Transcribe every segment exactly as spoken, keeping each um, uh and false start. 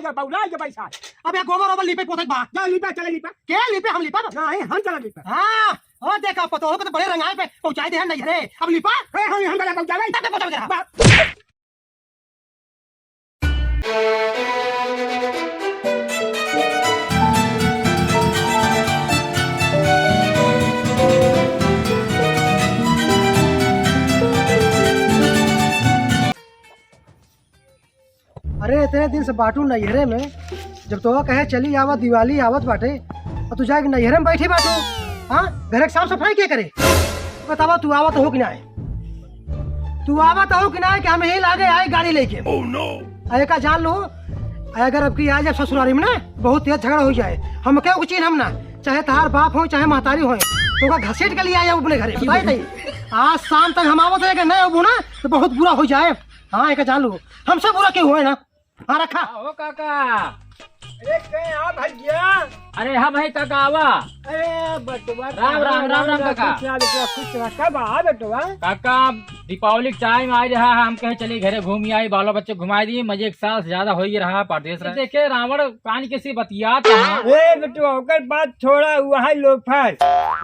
क्या बउला के पैसा? अब ये गोबर ओबर लीपे पोते बा। जा लीपा, चले लीपा। के लीपे, हम लीपा? नहीं, हम चले लीपा। हाँ, ओ देखा, पतोह के तो बड़े रंगाई पे पहुँचाई दे है नैहरे। अब लीपा? ए, हम, हम चले पहुँचावे। तब पहुँचावे जरा। बा- अरे, इतने दिन से बाटू नैहरे में, जब तो कहे चली आवा, दिवाली आवत बाटे, और तू जाके नैहरे में बैठी बाटू। हाँ, घर के साफ सफाई के करे? बतावा, तू आवत हो कि ना? तू आवत हो कि ना कि हम यही लागे आए गाड़ी लेके? Oh no! अरे का जान लो, अगर अब की आ जाए ससुरारी में ना, बहुत तेज झगड़ा हो जाए। हम क्या कुछ हम ना, चाहे तहार बाप हो चाहे महतारी हो, तो का घसीट के लिए आए अपने घरे। बताए तई, आज शाम तक हम आवत है कि नहीं अबू ना, तो बहुत बुरा हो जाए। हाँ, एक जान लो, हमसे बुरा क्यों होए ना? हाँ, रखा। का हो काका? अरे, कहे आ भैया? अरे हाँ भाई काका, आवा। अरे बटुआ, राम, राम, राम, राम, राम, काका। खुश रहा बेटवा, खुश रहा। कब आ बेटवा? काका, दीपावली के टाइम आ रहा है, हम कहे चली घरे घूम आई, बालो बच्चे घुमाई दी, मजे एक साल से ज्यादा हो ही रहा, परदेस रहे। देखे रावण कान के से बतियात है। ए बेटवा, ओकर बात छोड़ा, वह लोफर।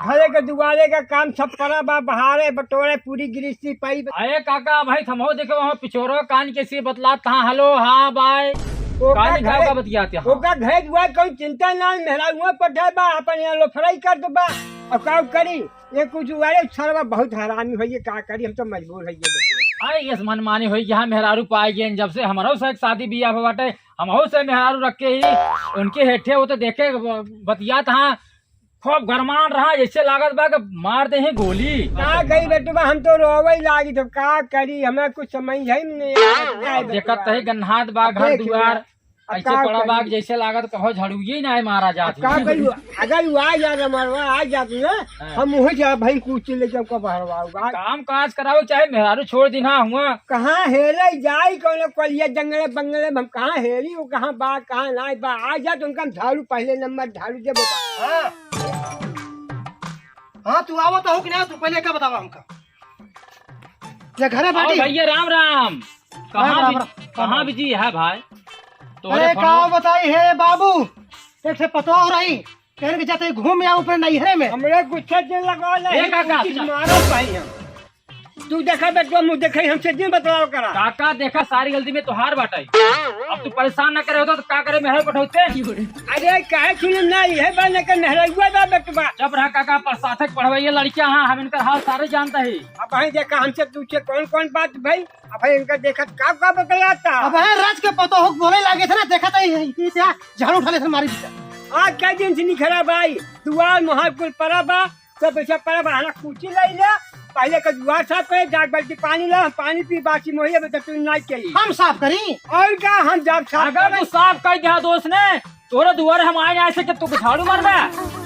घरे के दुआरे का काम सब पड़ा बा, बहारे बटोरे, पूरी गृहस्थी पाई। अरे काका, भाई थमहो देखे, वहाँ पिछोरो कान के से बतलात था, हेलो, हाँ, बाय। ओका कान घाव घरे, का बतियाते हैं। ओका घरे दुआर कोई चिंता ना, मेहरा हुआ पठे बा, अपन यहाँ लोफराई कर दो बा। और का करी, ये कुछ वाले सरवा बहुत हरामी होइए, का करी, हम तो मजबूर होइए बेटवा। अरे, यस मनमानी होई, यहाँ मेहरारू पाए गए, जब से हमारो से एक शादी बियाह हुआ बाटे, हमहू से मेहरारू रख के ही उनके हेठे हो तो देखे ब-, बतियात हाँ, खूब गरमान रहा, जैसे लागत बा कि मार दे ही गोली। का कही बेटवा, हम तो रोवे लागी, तो का करी, हमें कुछ समझ है नहीं आवत, का अब देखत बेटवा? तही गन्हात बा अब घर देख दुआर, लिया। अब ऐसे का पड़ा बा करी? कि जैसे लागत कहो झड़ुए ना है मारा जात अब का है। करी? अगर वो आ जात, हमारा आ जात ना, हाँ। हम वही जा भाई कुछ ले जाओ का बहरवाओ बा। काम काज कराओ, चाहे मेहरारू छोड़ दी ना हुआ। कहाँ हेरे जाई, कौनो कलिया जंगले बंगले में हम कहाँ हेरी, वो कहाँ बा, कहाँ नाई बा, आ जात उनका हम झाड़ू पहले नंबर झाड़ू देबो बा। हाँ। हाँ, तू आवत हो कि ना, तू पहले का बतावा हमका। ये घरे आओ बाटी? भैया, राम राम। कहाँ राम, राम, बिजी, राम, कहाँ राम। बिजी है भाई? तोहरे अरे, फोनवा का बताई है बाबू, एक ठे पतोह रही, कहने के जाते घूम आओ अपने नैहरे में। हमरे गुस्से दिन लगा ले, ए काका, कुछ मारो भाई हम। तू देखा बेटवा, मुँह देखे, हमसे दिन बतलाओ करा। काका, देखा, सारी गलती में तोहार बाटे। अब तू परेशान ना करे होता तो का करे, मेहर पठौते। अरे, काहे सुनम ना, इहे बा ना के मेहररुआ बा बेटवा। चुप रहा काका, पर साथे पढ़वइया लड़कियां हाँ, हम इनकर हाल सारे जानते हैं। अब भाई देखा, हमसे पूछे कौन कौन बात भाई, अब भाई इनका देखत का का बतलाता। अब है राज के पतोह बोले लागे थे ना, देखा था ये, ये क्या झाड़ू उठा ले थे मारी दिया। आज का दिन से नहीं खराब आई, दुआर मोहार कुल परा बा, सब ऐसा परा बा, हना कुची ले ले, पहले का दुआर साफ करे, जाके बाल्टी पानी ला, हम पानी पी, बासी मोहिया में तू ना चाहिए। हम साफ करी? और का, हम जब साफ अगर करी। तू साफ कर दिया दोस्त ने, तोरे दुआरे हम आए ना ऐसे कि तू झाड़ू मारबा?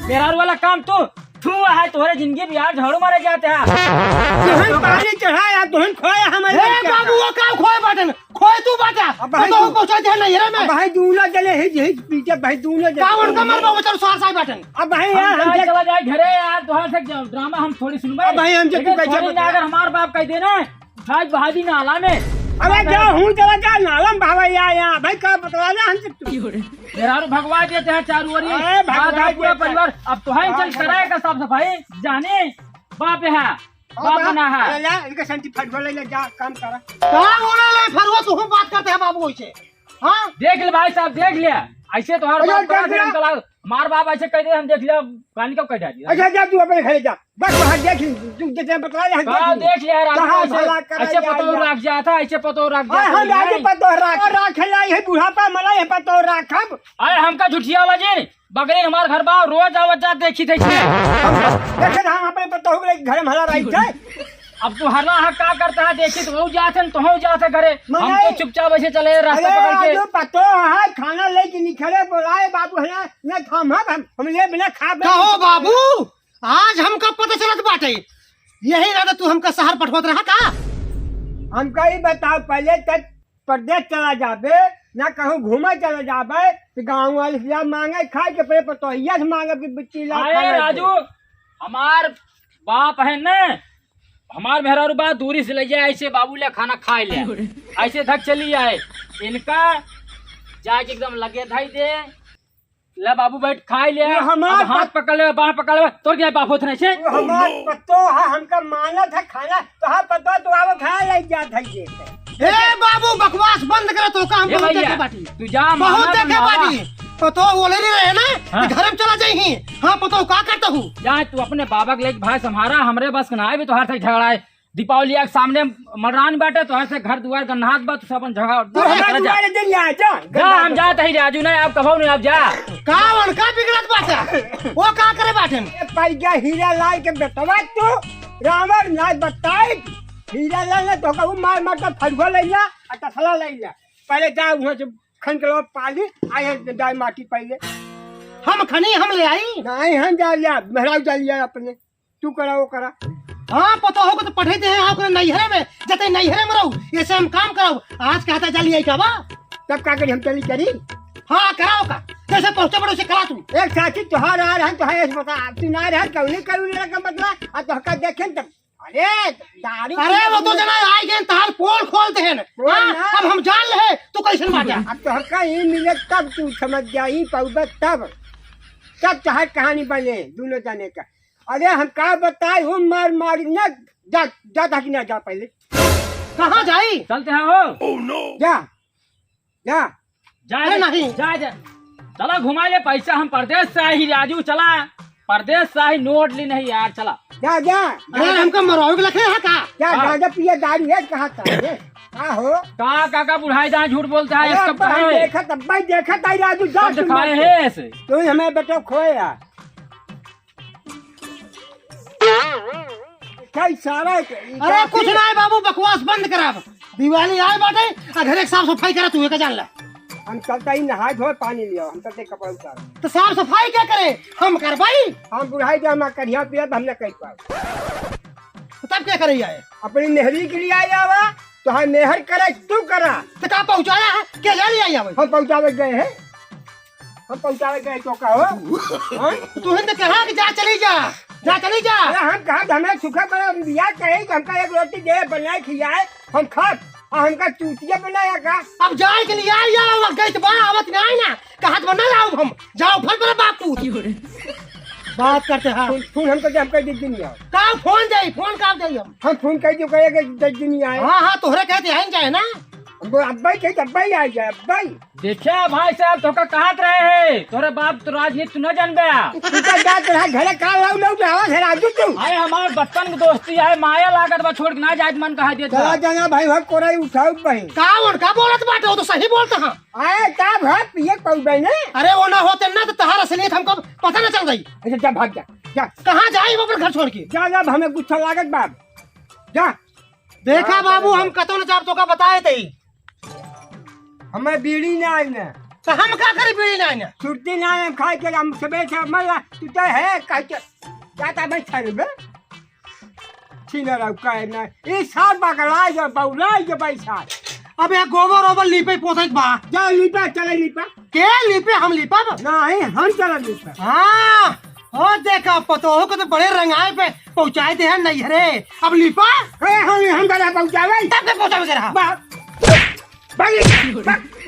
मेहरारू वाला काम तू, तू है, तोरे जिंदगी में यार झाड़ू मारे जाते हैं। तुहन पानी चढ़ाया, तुहन खोया हमारे ए लड़का। बाबू, वो का खोए बाटन? खोए तू बाटा। अब भाई तो तू पहुंचा दे ना ये रे मैं। अब भाई दूनो जने ही, ही पीछे भाई दूनो जने। का उनका मर बाबू चल सार साई बाटन। अब भाई हम यार, हम जाए, चला जाए घरे यार, तोहार से ड्रामा हम थोड़ी सुनबे। अब भाई हम जब लेकिन तू कैसे छोड़ी ना, बता? अगर हमार बाप कह देना, भाई भाभी नाला में। अबे जा, हूँ चला जा, नाला में भावा या, या। भाई का बतला ना हमसे तू। मेहरारू भगवा देते हैं चारू ओरी। अरे भगवा बात है पूरा देते हैं। परिवार। अब तो है हाँ, चल कराए का साफ सफाई। जाने बाप है, हाँ, बाप बा, बना है। ले, ले, इनके संती फटवा ले, ले, जा, काम करा। का बोला ले, फरुआ, तू हम बात करते हैं बाबू से। हाँ? देख ले भाई साहब, देख ले। ऐसे तो हर अरे, बात करा देख ले। अंकल, मार बाप ऐसे कह दे, हम देख ले, पानी कब कह डाली। अच्छा, जा, तू अपने घरे जा। बस वहाँ देख ली, तू जितने बतला ले, हम का देख ली। देख लिया रात कहाँ को ऐसे, भला करे ऐसे जाए पतोह या। रख जाता, ऐसे पतोह रख हाँ, जाता हम है। राजू पतोह रख, रख लाई है, बुढ़ापा मला है पतोह रख हम। अरे हमका झुठिया बाजी, बगले हमार घर बा, रोज आवत जात देखी थे इसमें। हम देखे था, हम अपने पतोह के घर में हला रही थे। अब तू हरला हा का करता है, देखी तो हो जात है, तो हो जात है घरे। मने हम तो चुपचाप ऐसे चले रास्ता अरे पकड़ के। राजू पतोह है, खाना लेके निकले, बोलाए बाबू है ना, न खाम हम, हम ले बिना खा कहो बाबू, आज हमका पता चलत बाटे, यही रहता तू हमका शहर पठवत रहा का? हमका ही बताओ, पहले तक परदेस चला जाबे, ना कहूँ घूमे चला जाबे, तो गाँव वाले से जा मांगे खाए के, पहले पतोहिया से मांगे कि बिच्ची ला अरे खाए राजू, के। हमार बाप है न, हमार मेहरारू बा दूरी से ले जाए, ऐसे बाबू ले खाना खाए ले, ऐसे धक चली आए। इनका जाके एकदम लगे धई दे। ले बाबू, बैठ, खाई ले। वो हमार अब हाथ पत- पकड़ ले, बाँह पकड़ ले, तोर क्या बाप होत नहीं से? वो हमार पतो है, हमका मानत है खाना, तो हाँ पतो तो आवत है, ले जा धई दे। ए बाबू, बकवास बंद कर, तो का हम ए बहुत भैया, देखे बाटी। तू जा, बहुत माना देखे ना। बाटी। पतो बोले नहीं रहे ना, हाँ। कि घर में चला जाई ही। हाँ, पतो का करता हूँ? जा, तू अपने बाबा के लेके भाई संभारा, हमरे बस के ना आवे, तोहार से झगड़ा है। दीपावली के सामने मड़रान बाटे, तोहार से घर दुआर गन्हात बा, तू सब अपन झगड़ा, तू हमारे झगड़ा जा। दुआरे दिन आ जा, जा, हम जात ही राजू, नहीं, आप कबो नहीं, आप जा। का उनका बिगड़त बाटे? वो का करे बाटे? ए, पैगा हीरा लाल के बेटवा तू, रावण ना बताई, हीरा लाल ने तो कहू मार मार के फरुआ ले ला, आ तसला ले ला। पहले जा वहाँ से खन के लो पाली, आए दाई माटी पहले। हम खनी, हम ले आई। नहीं, हम जा लिया, मेहरारू जा लिया अपने। तू करा, वो करा। हाँ, पता हो तो पढ़े दे हैं, हाँ, ओकरे नैहरे में, जते नैहरे में रहू, ऐसे हम काम कराऊ। आज कहता जा लिया का बा? तब का करी, हम चली करी? हाँ, कराओ का? जैसे पहुँचे पड़ोसी करा तू। एक साथी तोहार आ रहा है, तोहार ऐसे बता, तू ना रहा, कौने कौने लगा बदला, आ तोहका देखें तब। अरे, दारू अरे, वो तो जना आई गए, तहार पोल खोल दे हैं। पोल हाँ, ना। अब हम जान ले, तू कैसन बाटे। अब तोहका ही मिले तब तू समझ जा, ही पौबे तब। तब तोहार कहानी बने, दोनों जने का। अरे हम का बताई, हम मार मारी ना, जा, जा, जा कि ना जा पहले। कहाँ जाई? चलते हैं हो। जा, जा। जा अरे दे, नहीं। जा, जा। चला घुमा ले पैसा, हम परदेस से आई राजू, चला। परदेस से आई नोट ली नहीं यार, चला। जा, जा। अरे हमका मरवावे के लखे है का? जा, हाँ। गांजा पिया दारू है, कहाँ था ये? का हो? का काका बुढ़ाई जहाँ झूठ बोलता है, अरे इसका अब्बा, हम कहे। देखत, अब्बा ही देखत आई राजू, जा सब सुन दिखाए मत। है ऐसे। तू ही हमें बेटा खोए यार। कई सारा के, ई अरे काफी कुछ ना है बाबू, बकवास बंद करा। दिवाली आए बाटे, आ घरे के साफ सफाई करा, तू एका जान ला। हम चलता ही नहाए धोए पानी लिया, हम चलते कपड़ा उतार। तो साफ सफाई क्या करे? हम करबाई? हम बुढ़ाई के हम करिया पिया, हम न कर पाओ। तो तब क्या करे आए? अपनी मेहरी के लिए आया हुआ, तो हाँ मेहर करे तू करा। तो का पहुँचाया है? क्या ले लिया आवे? हम पहुँचावे गए हैं। हम पहुँचावे गए तो का हो? हाँ? तू ही तो कहा कि जा चली जा, जा चली जा। अरे हम कहा कि हमें सूखा पड़ा, हम बिया कहे कि हमका एक रोटी दे, बनाए खियाए, हम खाब। आ हमका चूतिया बनाया का? अब जाए के लिए आ जा, अब गई तो बा, आवत नहीं ना, कहा तो ना आओ हम, जाओ फल पर बाप तू। बात करते हैं। फोन, फोन हमको दे, हमको दे दिन नहीं आओ। का फोन दे, फोन का दे हम? हम फोन कर दियो, कहे कि दस दिन नहीं आए। हाँ, हाँ, तोहरे कहते हैं जाए ना। अब, अब भाई कहे, अब भाई आ जाए, अब भाई। देखिया भाई साहब, तोका कहत रहे हैं, तोरे बाप तो राजनीति तू न जानबे। तू तो जात रहा, घरे का लाऊ लाऊ रहा है राजू तू। अरे हमार बचपन की दोस्ती है, माया लागत बा, छोड़ के ना जाए मन कहा देत चला बा। जाना भाई, हो कोराई उठाऊ भाई। का उनका बोलत बाटे, वो तो सही बोलता है। अरे का भाई पिए पाऊ बहने। अरे वो ना होते ना तो तहार असलियत हमको पता ना चल गई। अच्छा जा भाग जा, जा। कहाँ जाई वो अपन घर छोड़ के? जा, जा, हमें गुस्सा लागत बाप। जा। देखा जा, बाबू, जा। हम कतौ न जाब तोका बताए तई। हमें बीड़ी ना आई ना। तो हम का करी बीड़ी ना आई ना? छुट्टी ना आई, हम खाए के हम सबेरे से मरला, तू तो है, कह के, जाता भाई छाड़े बे। छीना रहो, काहे ना? ई सार बगला जो, बौला जो भाई सार। अबे गोबर ओबर लीपे पोते के बा। जा लीपा, चले लीपा। के लीपे, हम लीपब? नहीं, हम चला लीपा। हाँ, और देखा, पतोह को तो बड़े रंगाए पे पहुँचाए दे हैं नैहरे। अब लीपा? ए, हम, हम बड़ा पहुँचावे। तब के पहुँचावे के रहा? बा-, भाग,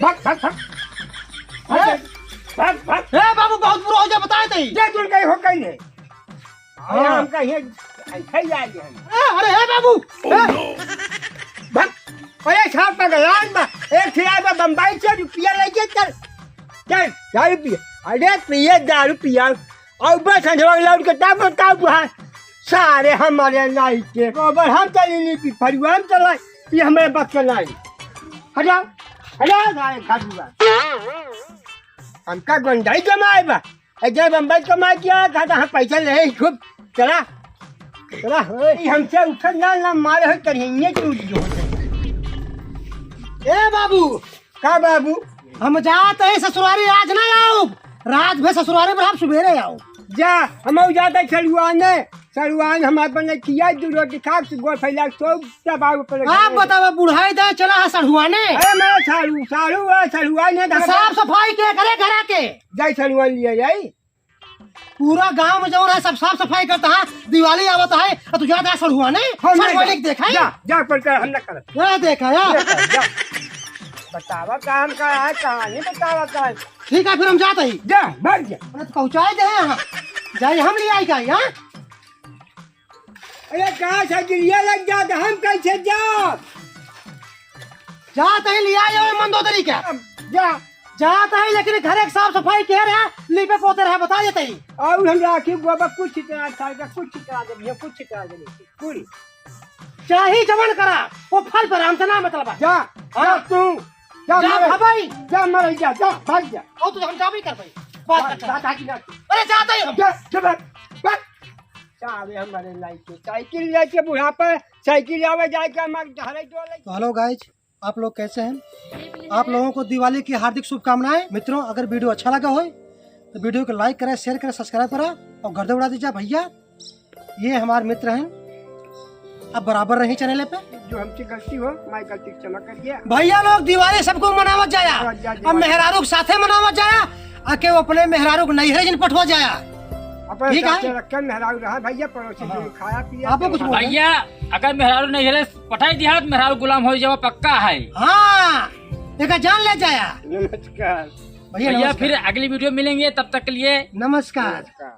भाग, भाग, भाग। भाग, भाग, भाग। ए, बाबू, बहुत बुरा हो जा, बताए तई। जा, तू कहीं हो, कहीं नहीं। अरे, हाँ। हम कहीं ऐसे ही आ गए हैं। ए, अरे, हे बाबू, ए। भाग। अरे, साहब, पगलान बा। एक ठिया बा, बम्बई से रुपया लेके चल। चल, दारू पिए। अरे, पिए, दारू पिया। और बस, हम लौट के तब बताओ, बुआ। सारे हमारे नाई के। गोबर हम चली लीपी, फरुआ हम चलाई। ये हमारे बस का नाई। हटाओ, हटाओ, सारे घर दुआर। हमका गुंडाई जमाए बा। ए, जब हम बस कमाई किया था, तो हम पैसा ले ही खूब। चला, चला, ओए, हमसे उठल ना, ना मारे हो, करिए, ये टूट गयो। ए बाबू, का बाबू? हम जात है ससुरारी, आज ना आओ, रात भर ससुरारी पर हम सुबेरे आओ। जा, हम जाते सरुआने, सरुआन हमारे बने किया, दू रोटी खा, गोड़ फैला, सो दबाव पड़ आप गया। बतावा, बुढ़ाई दे चला है सरुआने। अरे मैं सारू, सारू, ए, सरुआने तो साफ सफाई के करे घरा के? जाई सरुआन लिया जाई। पूरा गांव में जौन है सब साफ सफाई करता है, दिवाली आवत है, और तू जाता है सड़ुआने, हम नहीं सड़ुआने करब। के देखा है? जा, जा, पर कर, हम ना करब। ये देखा है? जा, जा। बतावा काम का है, कहानी बतावा का है। ठीक है, फिर हम जात ही। जा, भाग जा। अरे तो पहुँचाए दे यहाँ। जाई हम लियाई का, हाँ? अरे कहाँ से गिरिया लग जात, हम कैसे जा? जात ही लियाई हो मंदोदरी के। जा। जात ही, लेकिन घर एक साफ सफाई के रहे, लीपे पोते रहे, बता देते ही। और हम राखी गोबर कुछ छिटरा, साल का कुछ छिटरा दे भैया, कुछ छिटरा दे भैया, कुल। चाही जवन करा, वो फल पर हमसे ना मतलब है। जा, हाँ। जा तू, जा जा मरे, भगाई। जा मरे, जा, जा, भाग जा। और तू हम जाबे कर भाई। बात जा, करता। जा, जा, जा। अरे जाता ही हम। जा, जा, भाग, भाग। जा, अबे हमारे लाइके साइकिल लेके बुढ़ापा, साइकिल आवे जाए के हमारे घरे डोले। तो hello guys, आप लोग कैसे हैं? आप लोगों को दिवाली की हार्दिक शुभकामनाएं। मित्रों, अगर वीडियो अच्छा लगा हो तो वीडियो को like करें, शेयर करें, सब्सक्राइब करें और गर्दे उड़ा दीजिए भैया। ये हमारे मित्र हैं, अब बराबर रही चैनल पे। जो हमसे गलती हो, हमारी गलती को क्षमा करिए। भैया लोग दिवाली सबको मनावत जाया, हाँ, जा, अब दिवाली। मेहरारू के साथे मनावत जाया, आ के वो अपने मेहरारू को नैहरे जिन पठवा जाया। अपने ठीक है? साथे रख के मेहरारू रहा भैया, पड़ोसी हाँ। जो खाया पिया आपको तो कुछ बोलना है? भैया, अगर मेहरारू नैहरे पठाई दिया तो मेहरारू गुलाम हो जावा, पक्का है। हाँ, एक जान ले जाया। नमस्कार। भैया, भैया, नमस्कार। फिर अगली वीडियो मिलेंगे, तब तक के लिए नमस्कार। नमस्कार।